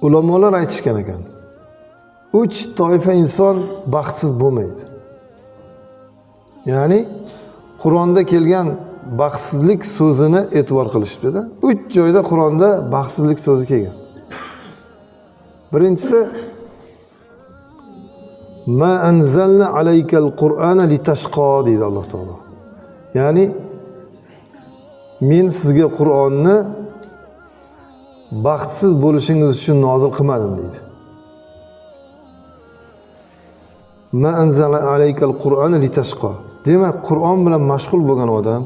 Ulamolar aytishgan ekan, uch toifa inson baxtsiz bo'lmaydi. Ya'ni Qur'onda kelgan baxtsizlik so'zini e'tibor qilishibdi-da. Uch joyda Qur'onda baxtsizlik so'zi kelgan. Birinchisi ma anzalna alaykal Qur'ana litashqa deydi Alloh taolo. Ya'ni men sizga Qur'onni baxtsiz bo'lishingiz uchun nozil qilmadim deydi. Ma anzala alaykal Qur'ana litashqa. Demak, Qur'on bilan mashg'ul bo'lgan odam,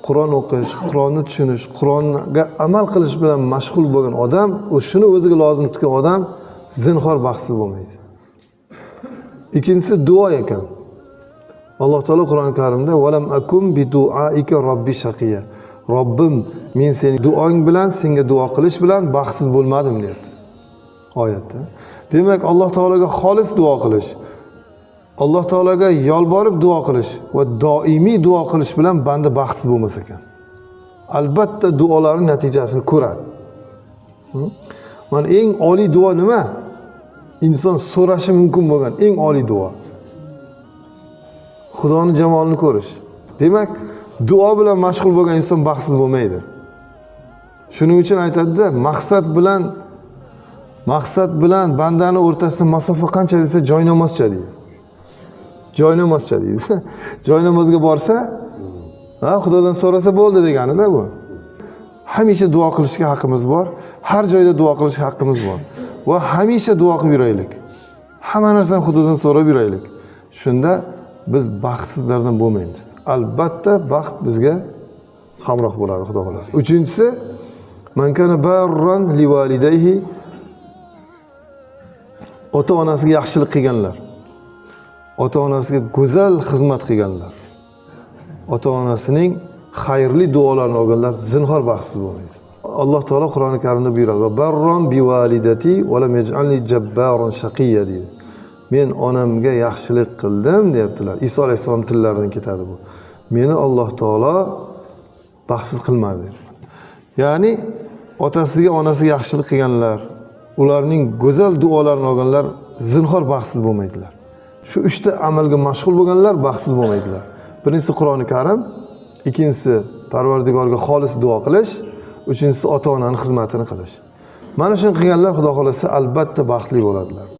Qur'on o'qish, Qur'onni tushunish, Qur'onga amal qilish bilan mashg'ul bo'lgan odam, u shuni o'ziga lozim tutgan odam zinhor baxtsiz bo'lmaydi. Ikkinchisi duo ekan. Alloh taolo Qur'oni Karimda valam akum bi duaika robbi shaqiya. Robbim, men seni duoing bilan, senga duo qilish bilan baxtsiz bo'lmadim deyapti. Oyatda. Demak, Alloh taologa xolis duo qilish, Alloh taologa yolborib duo qilish va doimiy duo qilish bilan banda baxtsiz bo'lmas ekan. Albatta duolarning natijasini ko'radi. Mana eng oliy duo nima? Inson so'rashi mumkin bo'lgan eng oliy duo. Xudoni jamolini ko'rish. Demak, duo bilan mashg'ul bo'lgan inson baxtsiz bo'lmaydi. Shuning uchun aytadida, maqsad bilan bandani o'rtasida masofa qancha desa, joy namozcha deydi. Joy namozcha deydi. Joy namozga borsa, ha, Xudodan so'rasa bo'ldi deganida bu. Hamisha duo qilishga haqqimiz bor. Har joyda duo qilishga haqqimiz bor. Va hamisha duo qilib yuraylik. Hamma narsani Xudodan so'rab yuraylik. Shunda biz baxtsizlardan bo'lmaymiz. Albatta baxt bizga hamroh bo'ladi, Xudo xolasa. Uchinchisi, man kana barran livalidayhi, ota-onasiga yaxshilik qilganlar. Ota-onasiga go'zal xizmat qilganlar. Ota-onasining xayrli duolarini olganlar zinhor baxtsiz bo'lmaydi. Alloh taolo Qur'oni Karimda buyuradi: "Va barron bivalidati va lam yaj'alni jabbaron shaqiyya" deydi. Men onamga yaxshilik qildim deyaptilar. Iso alayhissalom tillaridan ketadi bu. Meni Alloh taolo baxtsiz qilmadi. Ya'ni otasiga, onasiga yaxshilik qilganlar, ularning go'zal duolarini olganlar zinhor baxtsiz bo'lmaydilar. Shu uchta amalga mashg'ul bo'lganlar baxtsiz bo'lmaydilar. Birinchisi Qur'oni Karim, ikkinchisi Parvardigorga xolis duo qilish, uchinchisi ota-onaning xizmatini qilish. Mana shuni qilganlar Xudo xolasa albatta baxtli bo'ladilar.